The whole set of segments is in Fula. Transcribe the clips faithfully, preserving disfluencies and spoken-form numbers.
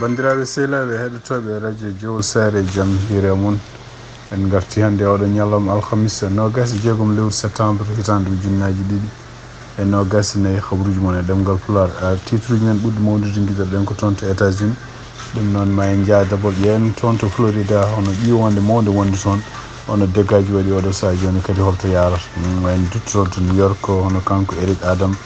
Banndiraaɓe sehilaaɓe heɗotooɓe radio Jowol Saare, jam hiire mon. En ngarti hannde oɗo ñalawma alhamisa, noogas e jeegom lewru septembre, hitaande ujunnaaji ɗiɗi e noogas e nayi. Habaruuji mon e ɗemngal Pulaar. Ah, titruuji men ɓurɗi mawnude ngiɗoɗen ko toon to États-Unis. Ɗum noon, ma en njah d'abord ƴeewen toon to Florida, hono ƴiiwonde mawnde wonde toon, hono dégâtji waɗi oɗo sahaa jooni, kadi holto yaarata. Ɗum wayno duttotoon to New York, hono kanko Eric Adams,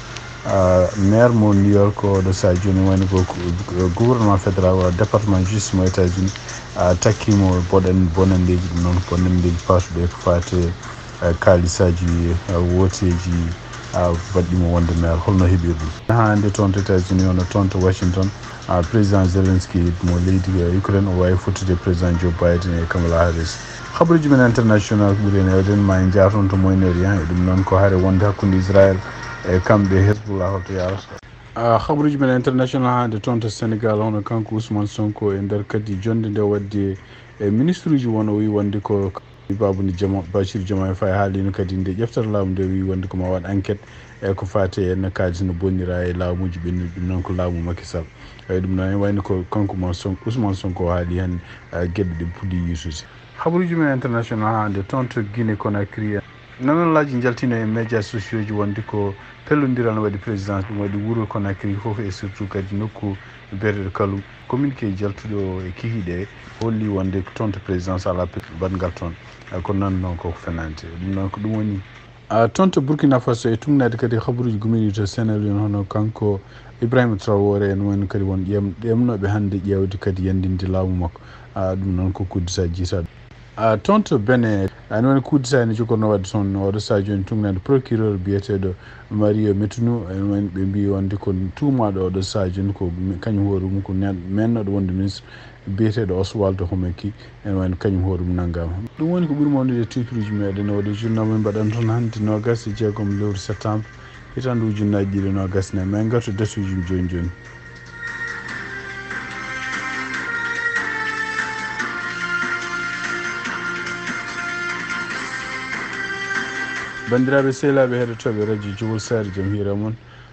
ah, maire mo New York oɗo sahaa jooni, wayno ko, ko gouvernement fédéral walla département justice mo États-Unis, ah, takkimo boɗan-, bonanndeeji, ɗum noon bonanndeeji paatuɗe ko faati, ah, kaalisaaji, ah, wooteeji, ah, baɗɗimo wonde maire. Holno heɓiri ɗum? Haa hannde toon to États-Unis, hono toon to Washington, ah, président Zelensky mo leydi, ah, Ukraine, o waawi fottude président Joe Biden e Kamala Harris. Habaruuji men international ko ɓuri en hewde, ma en njah toon to Moyen-Orient, e ɗum noon ko hare wonde hakkunde Israël e kamɓe Hezbollah, holto yaarata. Ah, habaruuji men international hannde toon to Sénégal, hono kanko Ousmane Sonko e nder kadi jonnde nde o waddi e ministruuji won, o wi wonde ko Babouni Jama-, Bachir Diomaye Faye haalino kadi nde ƴeftata laamu nde, wi wonde ko ma waɗ enquête e ko faati e no kaalis no bonnira e laamuuji ɓennuɗi, ɗum noon ko laamu Macky Sall. Eyi, ɗum noon ene wayno ko kanko mo Son-, Ousmane Sonko haali heen, eh, geɗe ɗe puɗɗi yuusude. Habaruuji men international hannde toon to Guinée Conakry. Nanallaaji njaltino e médias sociaux ji wonde ko pellondiral no waɗi présidence, ɗum waɗi wuro Conakry fof e surtout kadi nokku biyeteeɗo Kaloum. Communiqué jaltuɗo e kikiiɗe holli wonde ko toon to présidence à la baɗngal toon. Eh, kono noon, noon koko fenante. Ɗum noon ko ɗum woni. Ah, toon to Burkina Faso, e tuugnaade kadi habaruuji gummiiɗi to Sierra Leone, hono kanko Ibrahima Traoré, en woni kadi won ƴeem-, ɗeemnooɓe hannde ƴeewde kadi yanndinde laamu makko. Ah, ɗum noon ko coup d'État jiytaa. Ah, toon to Bénin, en woni coup d'État ene jogorno waɗde toon oɗo sahaa jooni tuugnaade procureur biyeteeɗo Mario Métounou, en woni ɓe mbii wonde ko tuumaaɗo oɗo sahaa jooni ko kañum hoore mum ko nen-, meennooɗo wonde ministre biyeteeɗo Oswald Houmeki, ene wayno kañum hoore mum nanngaama. Ɗum woni ko ɓuri mawnude e titruuji meɗen. Oɗo journal min mbaɗan toon hannde noogas e jeegom lewru septembre, hitaande ujunnaaji ɗiɗi e noogas e nayi. Ma en ngartu e datuuji jooni jooni. Banndiraaɓe sehilaaɓe heɗotooɓe radio Jowol Saare, jam hiire mon.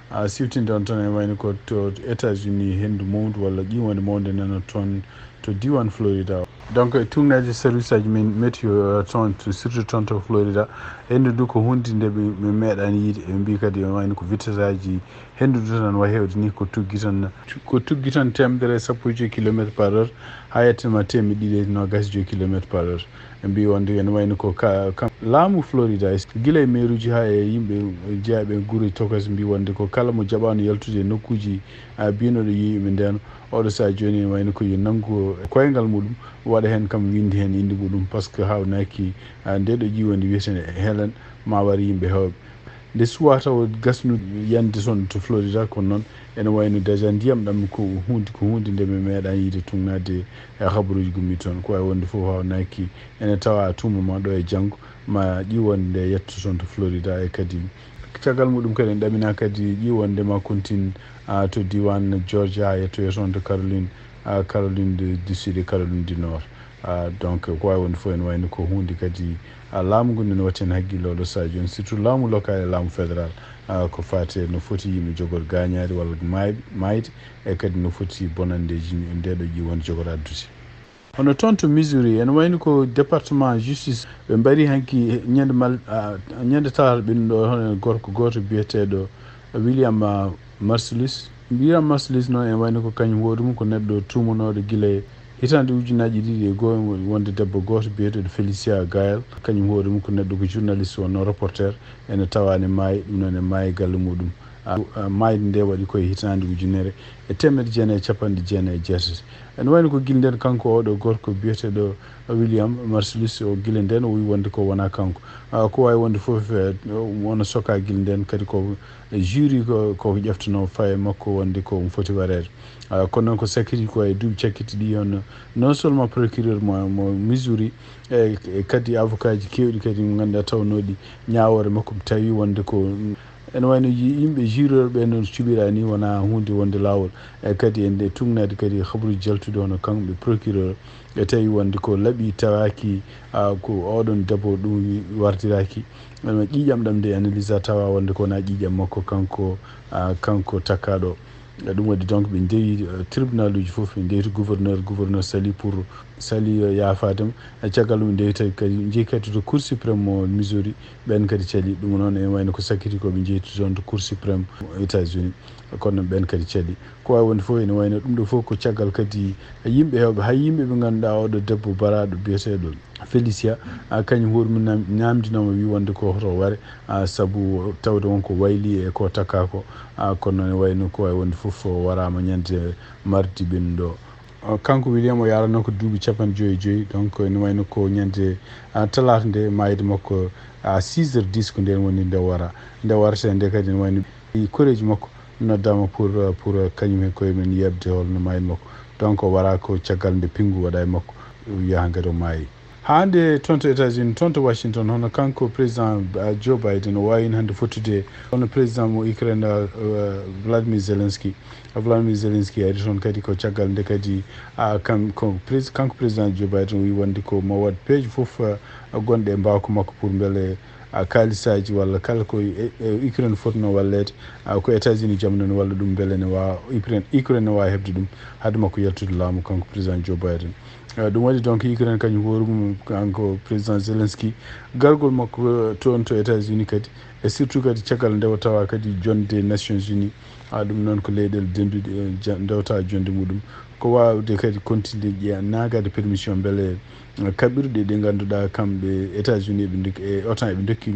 A siwtinde on tan, e wayno ko to États-Unis, henndu mawndu walla ƴiiwonde mawnde nana toon to diiwaan Florida. Donc, e tuugnaade service aji men météo, euh, toon to, surtout toon to Florida, henndu ndu ko huunde nde ɓe, ɓe meeɗaani yiide. Ɓe mbii kadi e wayno ko vitesse aji henndu ndu tan wayi heewde ni, ko tuggi tan, ko tuggi tan teemedere e sappo e joy kilomètre par heure, haa yettima teemedde ɗiɗi e noogas e joy kilomètre par heure. Ɓe mbii wonde ene wayno ko ka, kam, laamu Florida, gila e meeruuji haa e yimɓe jeyaaɓe e gure tokoose, mbii wonde ko kala mo jaɓaano yaltude e nokkuuji, a, biynoɗo yeeyi ɓe ndeen, oɗo sahaa jooni ene wayno ko yo nanngu koyngal muɗum, waɗa heen kam winnde heen innde muɗum, par ce que haawnaaki, a, nde ɗo ƴiiwonde wiyetee Helen ma war yimɓe heewɓe. Nde suwaa taw gasnude yande toon to Florida, kono noon ene wayno déjà ndiyam ɗam ko huunde, ko huunde nde mi meeɗaani yiide tuugnaade e habaruuji gummiiɗi toon. Ko waawi wonde fof haawnaaki ene tawa tuuma ma ɗo e janngo, ma ƴiiwonde nde yetto toon to Florida, e kadi caggal muɗum kadi en ɗaminaa kadi ƴiiwonde ma continue, a, to diiwaan Georgia, yettoyo toon to Caroline, a, Caroline du, du Sud e Caroline du Nord. A, donc, ko waawi wonde fof ene wayno ko huunde kadi, a, laamu ngu ene watti heen hakkille oɗo sahaa jooni, surtout laamu local e laamu fédéral, a, ko faati e no foti yimɓe jogorde gaañaari walla maay-, maayde, e kadi no foti bonanndeeji nde ɗo ƴiiwonde jogora addude. Hono toon to Missouri, ene wayno ko département justice, ɓe mbarii hanki ñande mal-, a, ñande talaata ɓennuɗo, hono gorko gooto biyeteeɗo William, a, Marsalis. William Marsalis noon, ene wayno ko kañum hoore mum ko neɗɗo tuumanooɗo gila e hitaande ujunnaaji ɗiɗi e goo, wonde debbo gooto biyeteeɗo Felicia Gael. Kañum hoore mum ko neɗɗo, ko journaliste wonno, reporter, ene tawa ene maayi, ɗum noon ene maayi galle muɗum. A, a, maayde nde waɗi ko e hitaande ujunere e teemedde jeenayi e capanɗe jeenayi e jeetati. Ene wayno ko gila ndeen kanko oɗo gorko biyeteeɗo William Marsalis, o gila ndeen o wi wonde ko wonaa kanko. A, ko waawi wonde fof, e, wona soka gila ndeen kadi ko jury ko, ko ƴeftanoo fayi makko wonde ko omo foti wareede. A, kono noon ko sakkiti ko e duuɓi cakkiti ɗi, on non seulement procureur mo, mo Missouri, e, e kadi avocat ji keewɗi kadi mo ngannduɗaa tawnooɗi ñaawoore makko, tawi wonde ko ene wayno yi-, yimɓe jureur ɓe noon cuɓiraa ni wonaa huunde wonde laawol. E kadi en nde tuugnaade kadi habaruuji jaltuɗi hono kamɓe procureur, e tawi wonde ko laaɓi tawaaki, a, ko oɗon debbo ɗum wardiraaki. Ene ƴiiƴam ɗam nde analyse a tawa wonde ko wonaa ƴiiƴam makko kanko, a, kanko takkaaɗo. E ɗum waɗi donc ɓe njehi eh, tribunal uji fof, ɓe njehi to gouverneur, gouverneur sali pour sali eh, yaafaade mo. E caggal ɗum njehi tawi kadi njehi kadi to cour suprême mo Missouri, ɓen kadi cali. Ɗum noon ene wayno ko sakkiti ko ɓe njehi toon to cour suprême États-Unis, kono noon ɓen kadi cali. Ko waawi wonde fof ene wayno ɗum ɗo fof ko caggal kadi yimɓe heewɓe, hay yimɓe ɓe ngannduɗaa oɗo debbo baraaɗo biyeteeɗo Felicia, a kañum hoore mum nam- ñaamdinooma wi wonde ko hoto ware, a sabu tawde won ko wayli e ko takka ko, a kono noon wayno ko wawi wonde fof waraama ñande mardi ɓennuɗo. A, kanko William o yarano ko duuɓi capanɗe joyi e joyi, donc ene wayno ko ñande a, talaata nde maayde makko a six heures dix ko nden woni nde wara. Nde warata nde kadi ene wayno koreeji makko noddaama pour pour kañum e koye mum yeɓde holno maayde makko. Donc o wara ko caggal nde pingu waɗa e makko, yaha kadi o maayi. Haa nde toon to États-Unis, toon to Washington, hono kanko président uh, Joe Biden o waawino hannde fottude hono président mo Ukraine uh, Vladimir Zelensky. Vladimir Zelensky ari toon kadi ko caggal nde kadi uh, kam, ko prés- kanko président Joe Biden o wi wonde ko mo waɗ peeje fof uh, gonɗe e mbawka makko pour mbele a kaalisaaji walla kala ko e- e Ukraine fotno walleede, a ko États-Unis jamnani walla ɗum mbele ne waawa Ukraine Ukraine ne waawa heɓde ɗum hade makko yaltude laamu kanko président Joe Biden. A ɗum waɗi donc Ukraine kañum hoore mum kanko président Zelensky gargol makko eh, toon to États-Unis kadi e surtout kadi caggal nde o tawa kadi jonde Nations Unies, a ɗum noon ko leyɗele denduɗe eh, ja- nde o tawa jonde muɗum ko waawde kadi continude ƴeya nagade permission mbele kaɓirɗe ɗe ngannduɗaa kamɓe États-Unis eɓe ndokki e otan eɓe ndokki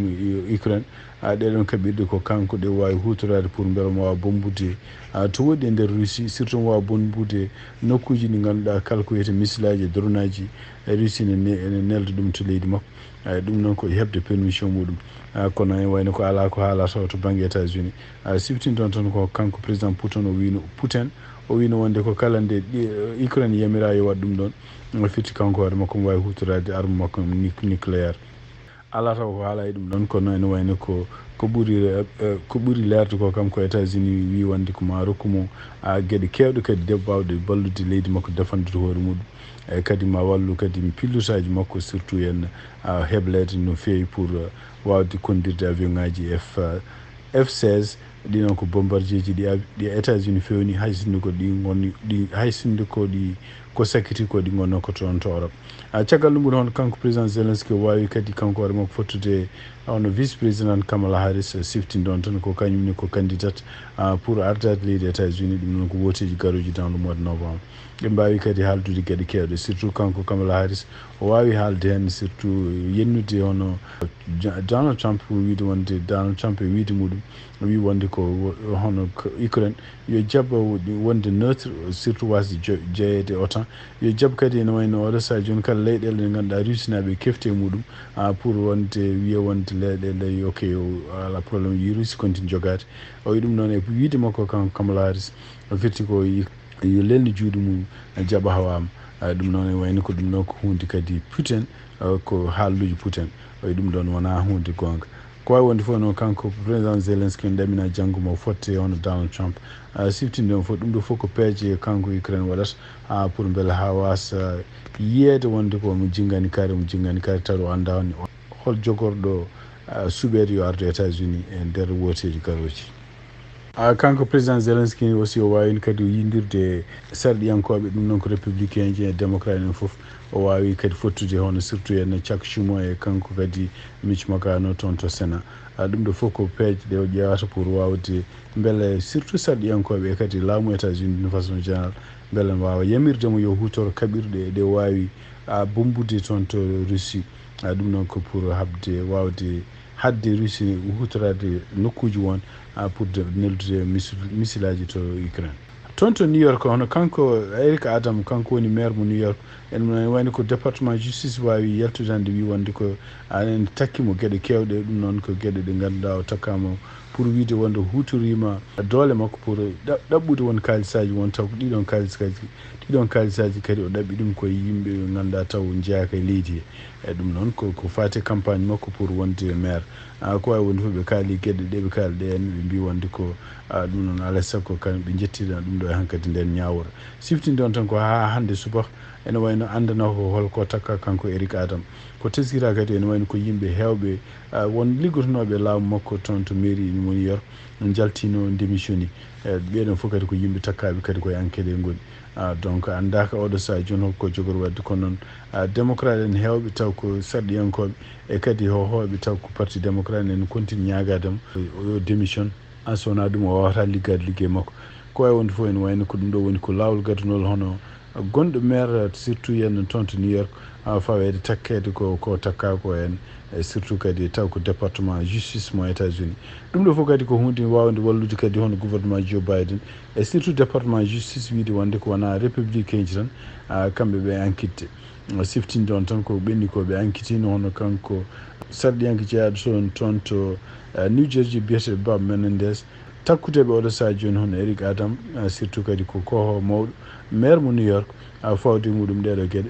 Ukraine. A ɗeɗon kaɓirɗe ko kanko ɗe waawi huutoraade pour mbela mo waawa bommbude a to woɗɗi e nder Russie, surtout mo waawa bommbude nokkuuji ɗi ngannduɗaa kala ko wiyete misilaaji e dronaaji Russie ne ne- ene nelda ɗum to leydi makko. Ay ɗum noon ko heɓde permission muɗum. A kono en wayno ko alaa ko haalata o to bannge États-Unis. A siftinton tan ko kanko président Putin o wino Putin o wino wonde ko kala nde ɗi- Ukraine yamira yo waɗ ɗum ɗon. O firti kanko hoore makko mo wawi hutorade arme makko nuc- nucléaire. Ala taw ko haala e ɗum ɗon kono ene wayno ko ko ɓuri eh, eh, ko ɓuri leerde ko kam ko États-Unis wi wonde ko ma rokku mo a geɗe kewɗe kadi de bawɗe ballude leydi makko defandude hoore muɗum. E kadi ma wallu kadi pillotaji makko surtout en a hebleede no feewi pour eh, wawde kondirde avion ngaji f f seize. Ɗi noon ko bombardier ji ɗi ɗi États-Unis fewni hay sinno ko ɗi gonni ɗi hay sinno ko ɗi ko sakkiti ko ɗi gonno ko toon to Europe. A caggal ɗum ɓuri hono kanko président Zelensky o wawi kadi kanko hoore makko fottude hono vice président Kamala Harris siftinde on tan ko kañum ni ko candidate a pour ardade leydi États-Unis. Ɗum noon ko woteji garoji dans le mois de novembre. Ɓe mbawi kadi haaldude geɗe kewɗe surtout kanko Kamala Harris o wawi haalde hen surtout yennude hono Donald Trump wiide wonde Donald Trump e wiide muɗum wi wonde ko hono Ukraine yo jabba wonde neutre surtout wasde jeyeede otan yo jabba kadi ene wayno oɗo saha joni kala leyɗele ɗe ganduɗa Russie naɓe kefte e muɗum a pour wonde wiya wonde leyɗele ok ala problème yi Russie continue jogade o wi ɗum noon e wiide makko kan Kamala Harris o firti ko yo lelni juuɗe mum jaɓa hawama. Ɗum noon e wayno ko ɗum ɗon ko hunde kadi Putin ko haalluji Putin o wi ɗum ɗon wona hunde gonga. Ko wawi wonde fof noon kanko président Zelensky ne ɗamina janggo mo fotte hono Donald Trump siftinde on fof ɗum ɗo fof ko peeje kanko Ukraine waɗata ha pour beele ha wasa yiyede wonde ko mo jingani kare mo jingani kare tawa o anda on hol jogorɗo suɓeede yo ardu États-Unis e nder woteji garoji. A kanko président Zelensky aussi o wawino kadi o yindirde e sarɗiyankoɓe ɗum noon ko républicain ji e démocrate en foof o wawi kadi fottude hono surtout en Chuck Schumer e kanko kadi Mitch McConnell toon to Sénat. A ɗum ɗo foof ko peeje ɗe o ƴewata pour wawde beele surtout sarɗiyankoɓe e kadi laamu États-Unis d'une façon générale beele ne wawa yamirde mo yo hutoro kaɓirɗe ɗe wawi a bombude toon to Russie. A ɗum noon ko pour habde wawde hadde Russie hutorade nokkuji won a pour de- neldude misil- misilaji to Ukraine. Toon to New York hono kanko Eric Adam kanko woni maire mo New York en wayno ko département justice wawi yaltude hande wi wonde ko anen takki mo gueɗe kewɗe ɗum noon ko gueɗe ɗe ganduɗa o takkama pour wiide wonde hutorima doole makko pour ɗa- ɗaɓɓude won kalisaji won taw ko ɗiɗon kalisaji ɗiɗon kalisaji kadi o ɗaɓɓi ɗum koye yimɓe ɓe ganduɗa taw jeeyaka e leydi he. E ɗum noon ko ko fati campagne makko pour wonde maire a ko wawi wonde fof ɓe kaali gueɗe ɗe ɓe kaali ɗe henna ɓe mbi wonde ko a ɗum noon alay saago kan ɓe jettira ɗum ɗo e hankadi nden ñawore siftinde on tan ko ha hande subaka Ene wayno anndanaa ko holko takka kanko Eric Adam. Ko teskira kadi ene wayno ko yimɓe heewɓe, ah, won liggotonooɓe laamu makko toon to mairie mo New York, njaltino démissionné. Eh, ɓeeɗon fof kadi ko yimɓe takkaaɓe kadi ko e enquête ngoni. Ah, donc anndaaka oɗo sahaa jooni holko jogori waɗde, kono noon, ah, démocrate en heewɓe taw ko sarɗiyankooɓe e kadi hohooɓe taw ko parti démocrate en continue ñaagaade mo, o démission. Ah, so wonaa ɗum, o waawata liggaade liggey makko. Ko wayi wonde fof, ene wayno ko ɗum ɗo woni ko laawol gadanol hono gonɗo maire, surtout yen toon to New York, ah, faweede takkeede ko, ko takka ko heen, e surtout kadi taw ko département justice mo États-Unis. Ɗum ɗo fof kadi ko huunde waawde wallude kadi hono gouvernement Joe Biden, e surtout département justice wiyde wonde ko wonaa républicain ji tan, ah, kamɓe ɓe enquête. Siftinde on tan ko ɓenni ko ɓe enquêtino hono kanko sarɗiyanke jeyaaɗo toon, toon to, eh, New Jersey, biyeteeɗo Bob Menendez. Takkudeeɓe oɗo sahaa jooni hono Eric Adam, eh, surtout kadi ko koho mawɗo maire mo New York, ah, fawde e muɗum ɗeeɗo geɗe.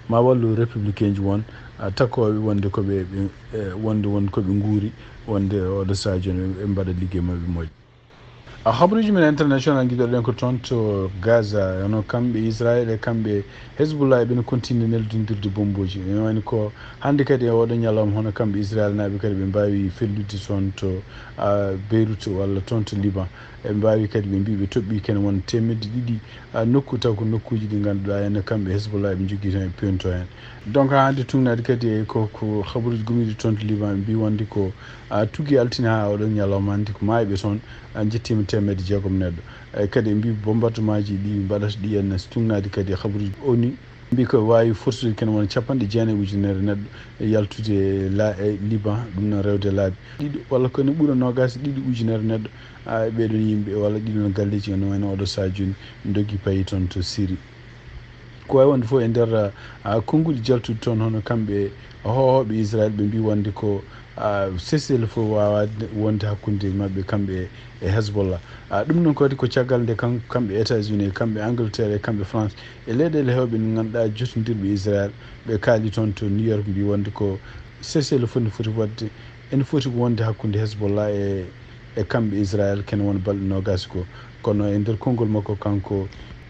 Ma wallu républicain ji won, ah, takkooɓe wonde ko ɓe, ɓe, eh, wonde won ko ɓe nguuri, wonde oɗo sahaa jooni ɓe mbaɗa liggey maɓɓe moƴƴo. A habaruuji men international, ngiɗoɗen ko toon to Gaza, hono kamɓe Israel e kamɓe Hezbollah eɓe no continue neldindirde bombuuji. Ene wayno ko hannde kadi e oɗo ñalawma, hono kamɓe Israel naaɓe kadi ɓe mbaawi fellude toon to, ah, Beirut walla toon to Liban. Ɓe mbaawi kadi, ɓe mbii ɓe toɓɓii kene won teemedde ɗiɗi, ah, nokku, taw ko nokkuuji ɗi ngannduɗaa ene kamɓe Hezbollah eɓe njogii toon, e pewnto heen. Donc haa hannde tugnaade kadi e ko, ko habaruuji gumiiɗi toon to Liban, ɓe mbii wonde ko, ah, tuggi altine haa oɗo ñalawma hannde ko maayɓe toon, ah, njettiima teemedde jeegom neɗɗo. E kadi ɓe mbii bombardement ji ɗi mbaɗata ɗi en tugnaade kadi e habaruuji ONU. Mbii ko waawi fottude kene wona capanɗe jeenayi ujunere neɗɗo e yaltude e la-, e Liban, ɗum noon rewde laabi ɗiɗi walla ko ene ɓura noogaas e ɗiɗi ujunere neɗɗo, ah, e ɓeeɗoon yimɓe walla ɗiɗoon galleeji, ene wayno oɗo sahaa jooni ndogi payi toon to Syrie. Ko wayi wonde fof e nder, ah, konnguɗi jaltuɗi toon, hono kamɓe hohooɓe Israel, ɓe mbii wonde ko, ah, cessez-le-feu waawaade wonde hakkunde maɓɓe kamɓe e Hezbollah. Ah, ɗum noon kadi ko caggal nde kam-, kamɓe États-Unis, kamɓe Angleterre, e kamɓe France, e leyɗeele heewɓe ɗe ngannduɗaa jotondirɓe Israel, ɓe kaali toon to New York, mbii wonde ko cessez-le-feu ne foti waɗde, ene foti wonde hakkunde Hezbollah e, e kamɓe Israel, kene wona balɗe noogaas e goo. Kono e nder konngol makko kanko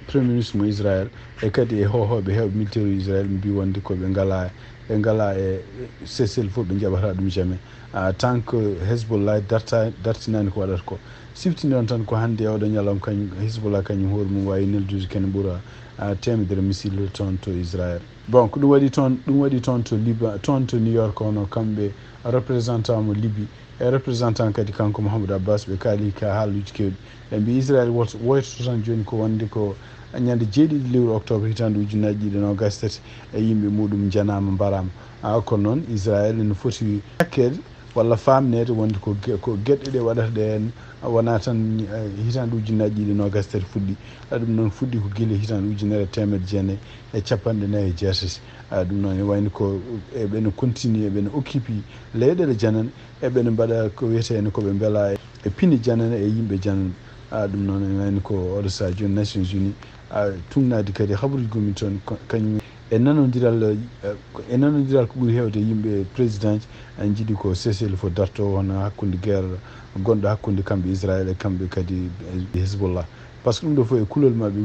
Premier Ministre mo Israel, e kadi e hohooɓe heewɓe militaire Israel, ɓe mbii wonde ko ɓe ngalaa, ɓe ngalaa e cessez-le-feu, ɓe njaɓataa ɗum jamais, ah, tant que Hezbollah darta-, dartinaani ko waɗata ko. Siftinde on tan ko hannde e oɗo ñalawma kañum Hezbollah kañum hoore mum waawi neldude kene ɓura, ah, teemedere missile toon to Israel. Bon, ko ɗum waɗi toon, ɗum waɗi toon to Liban, toon to New York, hono kamɓe représentant mo Libi e représentant kadi kanko Mahmoud Abbas, ɓe kaali ka haaluuji keewɗi. Ɓe mbii Israel wot-, woytoto tan jooni ko wonde ko ñande jeeɗiɗi lewru octobre hitaande ujunnaji ɗiɗi e noogaas e tati e yimɓe muɗum njanaama, mbaraama. Ah, kono noon Israel ene foti hakkeede walla faamneede wonde ko ge-, ko geɗe ɗe waɗata ɗe heen, wonaa tan, eh, hitaande ujunnaji ɗiɗi e noogaas e tati fuɗɗi. Ah, ɗum noon fuɗɗi ko gila hitaande ujunere e teemedde jeenayi e capanɗe nayi e jeetati. Ah, ɗum noon ene wayno ko eɓe no continue, eɓe no occupy leyɗeele janane, eɓe no mbaɗa ko wiyetee ko ɓe mbela e, e pine janane e yimɓe janane. Ah, ɗum noon ene wayno ko oɗo sahaa jooni Nations Unies, ah, tugnaade kadi habaruuji gumiiɗi toon, ko, kañum e nanondiral, eh, e nanondiral ko ɓuri heewde yimɓe président ji, en njiɗi ko cessez-le-feu darto hono hakkunde guerre gonɗo hakkunde kamɓe Israel e kamɓe kadi, eh, Hezbollah. Par ce que ɗum ɗo fof e kulol maɓɓe,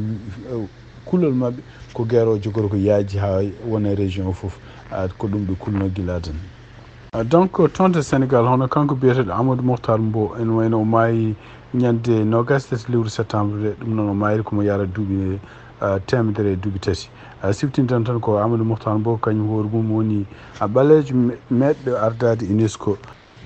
eh, kulol maɓɓe ko guerre o jogori ko yaaji haa wona e région o fof. Ah, ko ɗum ɓe kulno gila adan. Ah, donc, toon to Sénégal, hono kanko biyeteeɗo Amadou Mokhtar Mbow, ene wayno o maayi ñande noogaas e tati lewru septembre de, ɗum noon o maayri ko mo yara duuɓi, ah, teemedere e duuɓi tati. Ah, siftinten tan ko Amadou Mokhtar Mbow, kañum hoore mum woni, ah, ɓaleejo me-, meeɗɗo ardaade UNESCO.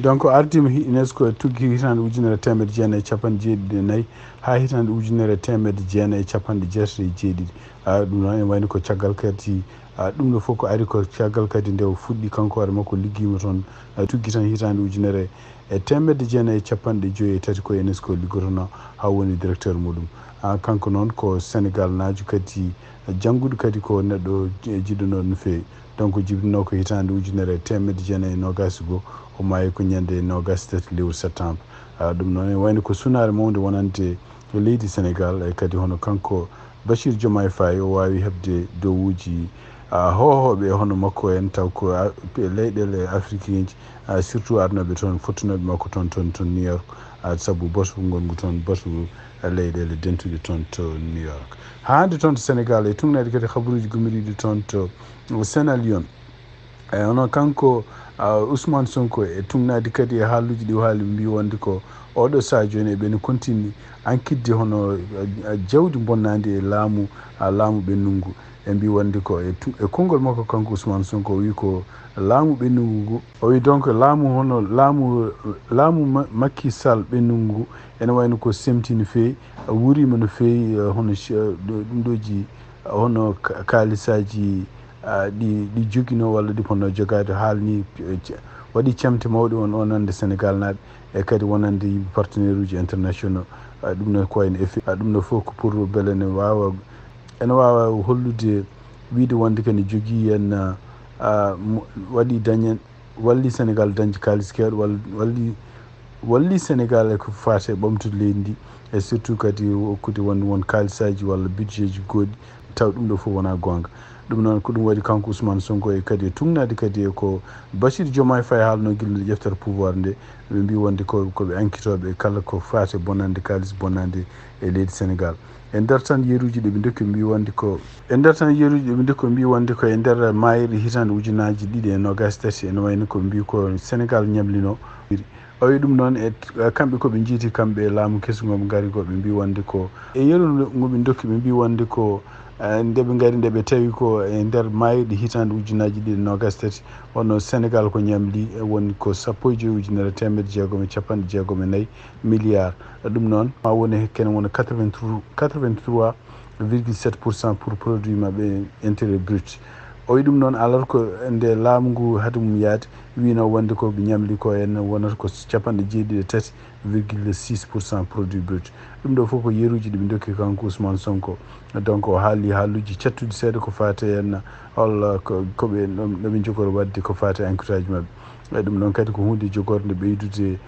Donc, o ardiima hi-, UNESCO e tuggi hitaande ujunere teemedde jeenayi e capanɗe jeeɗiɗi e nayi haa hitaande ujunere teemedde jeenayi e capanɗe jeetati e jeeɗiɗi. Ah, ɗum noon ene wayno ko caggal kadi, ah, ɗum ɗo fof ko ari ko caggal kadi nde o fuɗɗi kanko hoore makko liggiima toon, ah, tuggi tan hitaande ujunere e teemedde jeenayi e capanɗe joyi e tati ko UNESCO liggotonoo haa woni directeur muɗum. Ah, kanko noon ko Sénégal naajo kadi, jannguɗo kadi ko neɗɗo ji-, jiɗunooɗo no feewi. Donc, jibinoo ko hitaande ujunere e teemedde jeenayi e noogaas e goo, o maayi ko ñande noogaas e tati lewru septembre. Ah, ɗum noon ene wayno ko sunaare mawnde wonande leydi Sénégal, e kadi hono kanko Bachir Diomaye Faye, o waawi heɓde dowuuji, ah, hohooɓe hono makko en, taw ko, ah, leyɗeele afrikiyanji, ah, surtout arnooɓe toon, fottunooɓe makko toon, toon, toon New York, ah, sabu batu ngongu toon, batu leyɗeele dentuɗe toon to New York. Haa hannde toon to Sénégal, e tugnaade kadi habaruuji gumiriiɗi toon to Sierra Leone. E hono kanko, ah, Ousmane Sonko, e tugnaade kadi e haaluuji ɗi o haali, mbi wonde ko oɗo sahaa jooni eɓe no continue ankitde hono, ah, jawdi bonnaandi e laamu, ah, laamu ɓennugu. E mbi wonde ko e tu-, e konngol makko kanko Ousmane Sonko, o wi ko laamu ɓennugu ngu. O wi donc laamu hono laamu, laamu Ma-, Macky Sall ɓennugu ngu ene wayno ko semti no feewi, wuurima no feewi, eh, hono ch-, eh, ɗo-, ɗum ɗooji, eh, hono ka-, kaalisaaji, ah, ɗi, ɗi joginoo walla ɗi ponno jogaade, haalni, eh, ce-, waɗi cemte mawɗe on, o nande Sénégal naaɓe, e kadi wonande yimɓe partenaire uji internationaux. Ah, ɗum no ko wayno effet, ah, ɗum no fof ko pour beele ne waawa, ene waawa hollude, wiide wonde kadi jogii en, ah, mo-, waɗi dañen, walli Sénégal dañde kaalis keewɗo, wal-, walli, walli Sénégal e ko faati e ɓamtude leydi ndi, e surtout kadi okkude won, won kaalisaaji walla budget ji goɗɗi, taw ɗum ɗo fof wonaa goonga. Ɗum noon ko ɗum waɗi kanko Ousmane Sonko e kadi e tugnaade kadi e ko Bassirou Diomaye Faye haalno gila nde ƴeftere pouvoir nde, ɓe mbi wonde ko, ko ɓe ankitooɓe e kala ko faati e bonande kaalis bonande e leydi Sénégal. E nder tan yeruuji ɗi ɓe ndokki, ɓe mbi wonde ko, e nder tan yeruuji ɗi ɓe ndokki, ɓe mbi wonde ko e nder maayiiɗe hitaande ujunaaji ɗiɗi e noogaas e tati, ene wayno ko ɓe mbi ko Sénégal ñamlino. O wi ɗum noon, e, e kamɓe ko ɓe njiiti kamɓe e laamu kesu ngu ɓe ngari ko, ɓe mbi wonde ko e yeru ngu ɓe ndokki, ɓe mbi wonde ko, eh, nde ɓe ngari, nde ɓe tawi ko e nder maayiiɗe hitaande ujunaaji ɗiɗi e noogaas e tati, hono Sénégal ko ñamli, e woni ko sappo e joyi ujunere teemedde jeegom e capanɗe jeegom e nayi milliards. Ɗum noon, ma woni kene wona quatre-vingt-trois, quatre-vingt-trois virgule sept pour cent pour produit maɓɓe intérieur brut. O wi ɗum noon, alors que nde laamu ngu hade mum yaade, wino wonde ko ɓe ñamli ko en wonata ko capanɗe jeeɗiɗi e tati virgule six pour cent produit brut. Ɗum ɗo fof ko yeruuji ɗi ɓe ndokki kanko Ousmane Sonko. Donc, o haali haaluuji cattuɗi seeɗa ko faati en, holla ko, ko ɓe, no, no ɓe njogori waɗde ko faati e enquêtaaji maɓɓe. E ɗum noon kadi ko huunde jogorde ɓeydude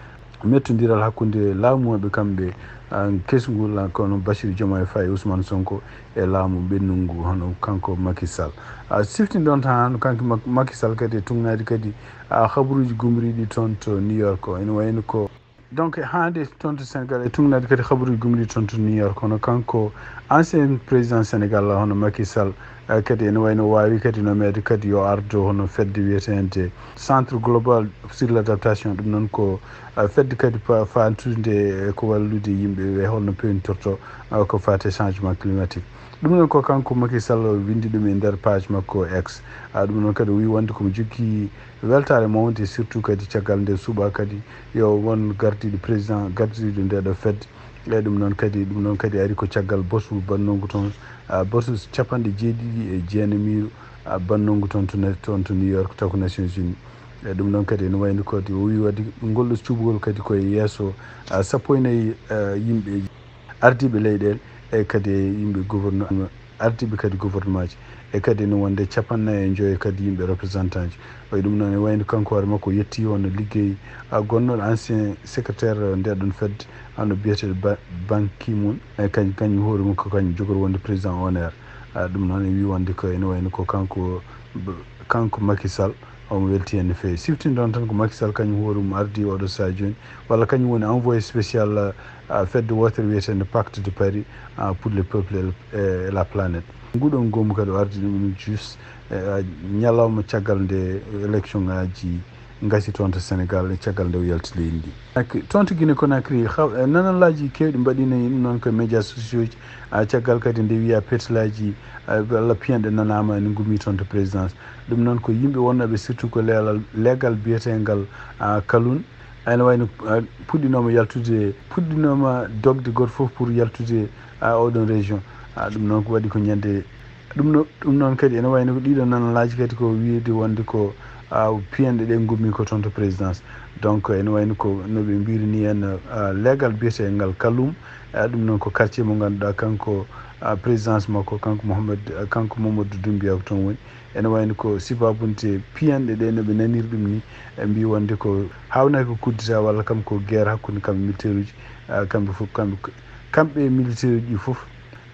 mettondiral hakkunde laamu maɓɓe kamɓe, ah, kesu ngu, la-, kono Bassirou Diomaye Faye, Ousmane Sonko e laamu ɓennugu ngu, hono kanko Macky Sall. Ah, siftinɗon tan hano kanko Mak-, Macky Sall kadi e tugnaade kadi, ah, habaruuji gumriiɗi toon to New York o. Ene wayno ko, donc, hannde toon to Sénégal e tugnaade kadi habaruuji gumriiɗi toon to New York, hono kanko ancien président Sénégal, hono Macky Sall, eh, kadi ene wayno waawi kadi nomeede kadi yo ardo hono fedde wiyeteende Centre Global sur l'Adaptation. Ɗum noon ko, eh, fedde kadi pa-, faantude e ko wallude yimɓe e holno peewntorto, eh, ko faati e changement climatique. Ɗum noon ko kanko Macky Sall o winndi ɗum e nder page makko X. Ah, ɗum noon kadi o wi wonde komo jokki weltaare mawnde, surtout kadi caggal nde suɓa kadi yo won gardiiɗo président, gardiiɗo nde ɗo fedde. E ɗum noon kadi, ɗum noon kadi ari ko caggal bosu bannongu toon, ah, bosu capanɗe jeeɗiɗi e jeenamiiru, ah, bannongu toon to, toon to New York, taw ko Nations Unies. E ɗum noon kadi ene wayno kadi o wi waɗi ngol ɗo cuɓugol kadi koye yeeso, ah, sappo e nayi, ah, yimɓe ardiiɓe leyɗeele, e kadi e yimɓe gouvernement, ardiiɓe kadi gouvernement ji, e kadi ene wonde capanɗe nayi e joyo kadi yimɓe représentant ji. Wayi ɗum noon, e wayno kanko hoore makko yetti hono liggey, a, gonnooɗo ancien secrétaire nde ɗon fedde, ano biyeteeɗo Ba-, Ban Ki-moon, e kañ-, kañum hoore mum ko kañum jogori wonde président honneur. A, ɗum noon e wi wonde ko ene wayno ko kanko, kanko Macky Sall, omo welti heen no feewi. Siftinɗon tan ko Macky Sall kañum hoore mum ardi oɗo sahaa jooni, walla kañum woni envoyé spécial, a, fedde wootere wiyeteende Pacte de Paris, a, pour le peuple et le, et la planète. Nguɗon goomu kadi o ardi ɗum juste, e, a, ñalawma caggal nde élection ngaji ngasi toon to Sénégal, e caggal nde o yalti leydi ndi. Ak-, toon to Guinée Conakry, haw-, e, nanallaaji keewɗi mbaɗiino e ɗum noon ko e médias sociaux ji, a, caggal kadi nde wiya petlaaji, a, walla piyanɗe nanaama ene ngummi toon to présidence. Ɗum noon ko yimɓe wonnooɓe surtout ko leelal, leegal biyeteengal, a, Kaloun. Ene wayno, a, puɗɗinooma yaltude, puɗɗinooma dogde gooto fof pour yaltude, a, oɗon région. A, ɗum noon ko waɗi ko ñande, ɗum no, ɗum noon kadi ene wayno ko ɗiɗo nanalaaji kadi ko wiyde wonde ko, a, piyanɗe ɗe ngummi ko toon to présidence. Donc ene wayno ko no ɓe mbiri ni en, a, leegal biyeteengal Kaloum. A, ɗum noon ko quartier mo ngannduɗaa kanko, a, présidence makko, kanko Mohamed, a, kanko Mamadou Doumbouya ko toon woni. Ene wayno ko sibabunte piyanɗe ɗe no ɓe naniri ɗum ni, ɓe mbi wonde ko haawnaki ko coup d'État walla kam ko guerre hakkunde kamɓe militaire uji, a, kamɓe fof, kamɓe, kamɓe e militaire uji fof.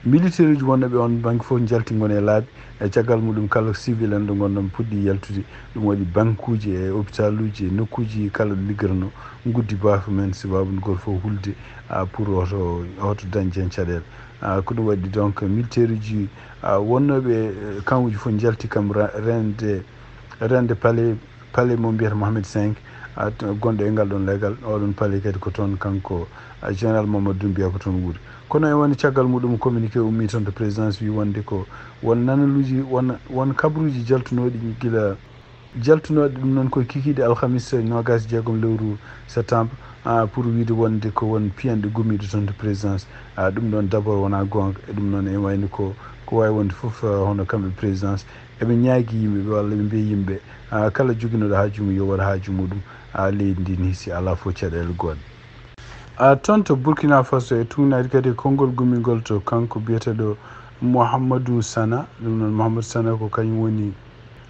Militaire uji wonɓe on banque fof njalti ngoni e laabi. E caggal muɗum kala civil en ɗo ngonɗon puɗɗi yaltude. Ɗum waɗi banque uji e hôpital uji e nokkuuji kala ɗo liggotonoo nguddi baafe mum en sababu ngol fof hulde, ah, pour hoto, hoto dañde heen caɗeele. Ah, ko ɗum waɗi donc militaire uji, ah, wonnooɓe, eh, camp uji fof njalti kam ra-, rende, rende palais, palais mo mbiyata Mohamed cinq, ah, to, gonɗo e ngal ɗon leggal. Oɗon palais kadi ko toon kanko, ah, général Mamadou Doumbouya ko toon wuuri. Kono e woni caggal muɗum communiqué ummi toon to présidence wi wonde ko won nanaluuji, won, won kabaruuji jaltunooɗi gila jaltunooɗe ɗum noon ko kikiiɗe alhamis noogaas e jeegom lewru septembre, ah, pour wiide wonde ko won piyanɗe gummiiɗe toon to présidence. Ah, ɗum ɗoon d'abord wonaa goonga. E ɗum noon ene wayno ko, ko waawi wonde fof, ah, hono kamɓe présidence eɓe ñaagii yimɓe ɓe walla ɓe mbiya yimɓe, ah, kala joginooɗo haaju mum yo waɗ haaju muɗum, ah, leydi ndi nii si alaa fof caɗeele goɗɗe. Ah, toon to Burkina Faso e tuugnaade kadi e konngol gummingol to kanko biyeteeɗo Mouhamadou Sana. Ɗum noon Mouhamadou Sana ko kañum woni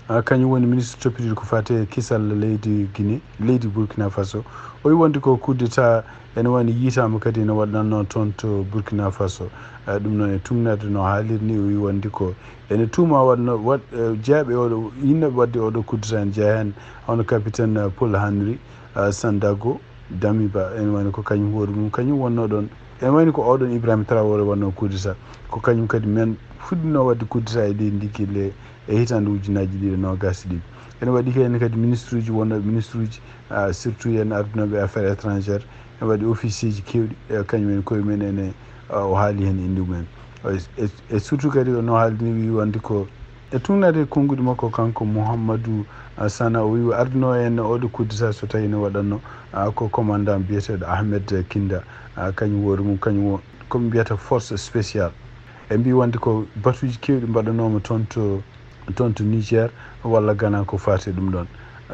Ah, kañum woni ministre toppitiiɗo ko faati e kisal leydi Guinée, leydi Burkina Faso. O wi wonde ko coup d'État ene wayno yiytaama kadi ene waɗanoo toon to Burkina Faso. Ah, ɗum noon e tuugnaade no haaliri ni, o wi wonde ko ene tuuma waɗno, waɗ, eh, jeyaaɓe oɗo, yinnaɓe waɗde oɗo coup d'État ene jeyaa heen hono capitaine, eh, Paul Henri, ah, Sandaogo Damiba, ene wayno ko kañum hoore mum, kañum wonnoo ɗoon. Ene wayno ko oɗon Ibrahima Traoré waɗnoo coup d'État. Ko kañum kadi men fuɗɗinoo waɗde coup d'État e leydi ndi gila e hitaande ujunaaji ɗiɗi e noogaas e ɗiɗi. Ene waɗi heen kadi ministre uji, wonnooɓe ministre uji, ah, surtout heen ardunooɓe affaires étrangères, ene waɗi officier ji keewɗi, e kañum en koye mum en, ah, o haali heen innde mum en. E, e, e surtout kadi no haaldi ni, wi wonde ko e tuugnaade e konnguɗi makko kanko Mouhamadou, ah, Sana, o wi o ardunoo en oɗo coup d'État so tawi ne waɗatnoo, ah, ko commandant biyeteeɗo Ahmed Kinda, ah, kañum hoore mum, kañum o, ko ɓe mbiyata force spéciale. E mbi wonde ko batuuji keewɗi mbaɗanooma toon to, toon to Niger walla Ghana ko faati e ɗum ɗoon.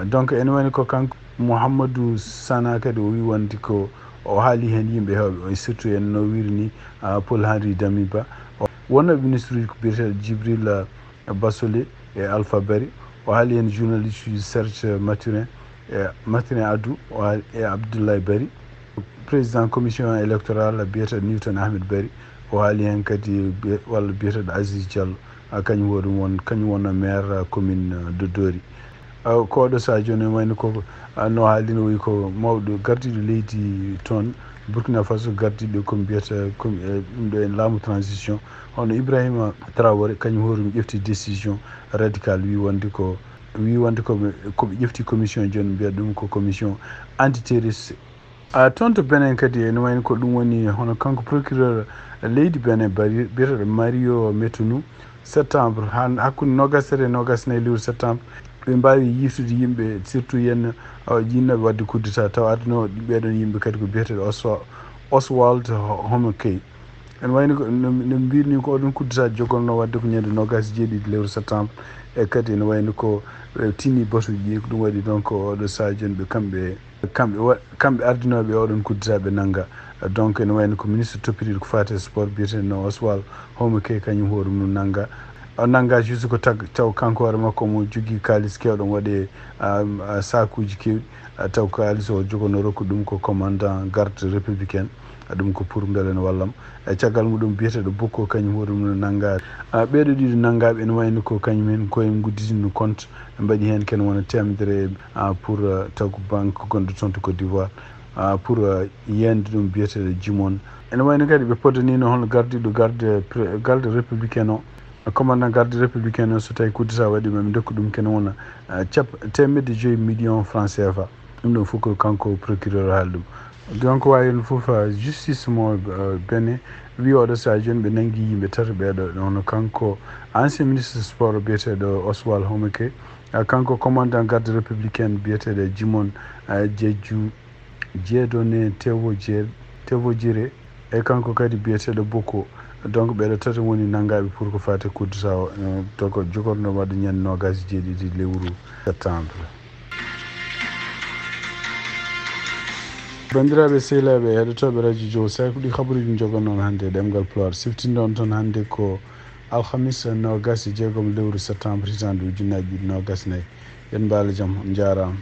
Donc, ene wayno ko kanko Mouhamadou Sana kadi o wi wonde ko o haali heen yimɓe heewɓe, e surtout en no wiiri ni, ah, Paul Henri Damiba. O, wonnooɓe ministre uji ko biyeteeɗo Djibril, ah, Bassolé e Alpha Bari. O haali heen journaliste uji Serge Mathurin, e Mathurin Adou, o haali e Abdoulaye Bari. Président commission électorale biyeteeɗo Newton Ahmed Bari, o haali heen kadi biye-, walla biyeteeɗo Aziz Diallo, ah, kañum hoore mum won, kañum wonnoo maire, ah, commune, ah, de Dori. Ah, ko oɗo sahaa jooni ene wayno ko, ah, no haaldi no wi ko mawɗo gardiiɗo leydi toon Burkina Faso, gardiiɗo ko mbiyata ko, eh, ɗum ɗo en laamu transition, hono Ibrahima Traoré, kañum hoore mum ƴefti décision radicale, wi wonde ko, wi wonde ko ɓe, ko ɓe ƴefti commission jooni, mbiya ɗum ko commission antiterroriste. Ah, toon to Benin kadi, ene wayno ko ɗum woni hono kanko procureur leydi Benin bari-, biyeteeɗo Mario Metonou, septembre, han-, hakkunde noogaas e tati e noogaas e nayi lewru septembre, ɓe mbaawi yiytude yimɓe, surtout heen, ah, yinnaɓe waɗde coup d'État, tawa ardunoo ɓeɗon yimɓe kadi ko biyeteeɗo Oswa-, Oswald Ho-, Homoke. Ene wayno ko, no, no mbirmi ko oɗon coup d'État jogorno waɗde ko ñande noogaas e jeeɗiɗi lewru septembre, e kadi ene wayno ko, eh, tinni batuuji ɗi, ko ɗum waɗi donc oɗo sahaa jooni ɓe kamɓe, kamɓe wa-, kamɓe ardinooɓe oɗon coup d'État ɓe nannga. Donc ene wayno ko ministre toppitiiɗo ko faati e sport biyeteeɗo Oswald Homoke, kañum hoore mum nannga. O nannga juste ko tag-, taw kanko hoore makko mo jogii kaalis keewɗo waɗe, ah, ah, saakuuji keewɗi, ah, taw kaalis o jogono rokku ɗum ko commandant garde républicaine. Ah, ɗum ko pour mbele no wallam. E caggal muɗum biyeteeɗo Bokko kañum hoore mum no nanngaade. Ah, ɓeeɗo ɗiɗo nanngaaɓe ene wayno ko kañum en koye ngudditinno compte. Ɓe mbaɗi heen ken wona teemedere, ah, pour, ah, tagu banque gonɗo toon to Côte d'Ivoire, ah, pour, ah, yeende ɗum biyeteeɗo Jimon. Ene wayno kadi ɓe poddanino hono gardiiɗo garde, pre-, garde républicaine o, commandant garde républicaine o, so tawi coup d'État waɗi, ɓe ndokka ɗum ken wona, ah, cap-, teemedde joyi million francs C F A. Ɗum ɗon fof ko kanko procureur haali ɗum. Donc, waawi heen fof, ah, justice mo, ah, Benin, wi oɗo sahaa jooni ɓe nanngi yimɓe tato ɓeeɗo, hono kanko ancien ministre sport biyeteeɗo Oswald Homoke, ah, kanko commandant garde républicaine biyeteeɗo Jimon, ah, Jeju, Jeedone Tewo Jere, Tewo Jere, e kanko kadi biyeteeɗo Boko. Donc, ɓeeɗo tato woni nanngaaɓe pour ko faati coup d'État o, eh, to ko jogorno waɗde ñande noogaas e jeeɗiɗi lewru septembre. Banndiraaɓe sehilaaɓe heɗotooɓe radio Jowo Saare, ko ɗi habaruuji njogonnoon hannde e ɗemngal Pulaar. Siftinɗo on toon hannde ko alhamis noogaas e jeegom lewru septembre hitaande ujunnaaji ɗiɗi noogaas e nayi. Yen mbaalo jam, on njaaraama.